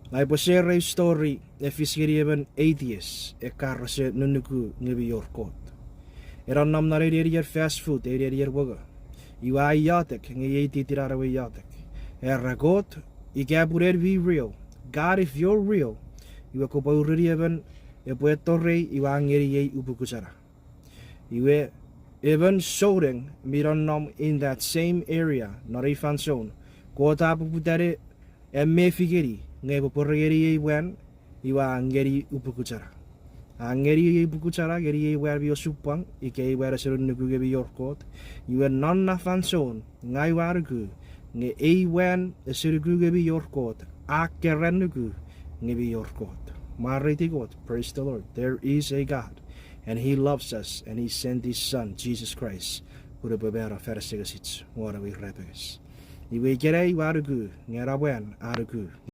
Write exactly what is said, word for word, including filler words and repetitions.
Ngang upwe share eu story e fis ngeni emon atheist, ekkana ese nunuku nge mi wor Kot. E nonnom non ei nenien fast food, ei nenien mongo. Iwe a iotek, nge iei tittinan ewe iotek. Era, Kot, ika pun en mi real, God, if you're real, iwe kopwe ureni emon epwe etto rei iwe a ngeniei upukuchana. Iwe emon souneng mi nonnom in that same area non ei fansoun, Kot a poputa ne amefi ngeni nge epwe pwere ngeni ei mwan, iwe a ngeni upukuchana. A ngeni ei upukuchana ngeni ei mwan mi osupwang, ika ei mwan ese nunuku nge mi wor Kot. Iwe non na fansoun ngang ua nuku nge ei mwan ese nuku nge mi wor Kot a keran nuku nge mi wor Kot. Mwareiti Kot, praise the Lord. There is a God, and he loves us, and he sent his son, Jesus Christ, pun epwe mano fan asengesich won ewe irapenges. Iwe ikenai ua nuku nge ena mwan a nuku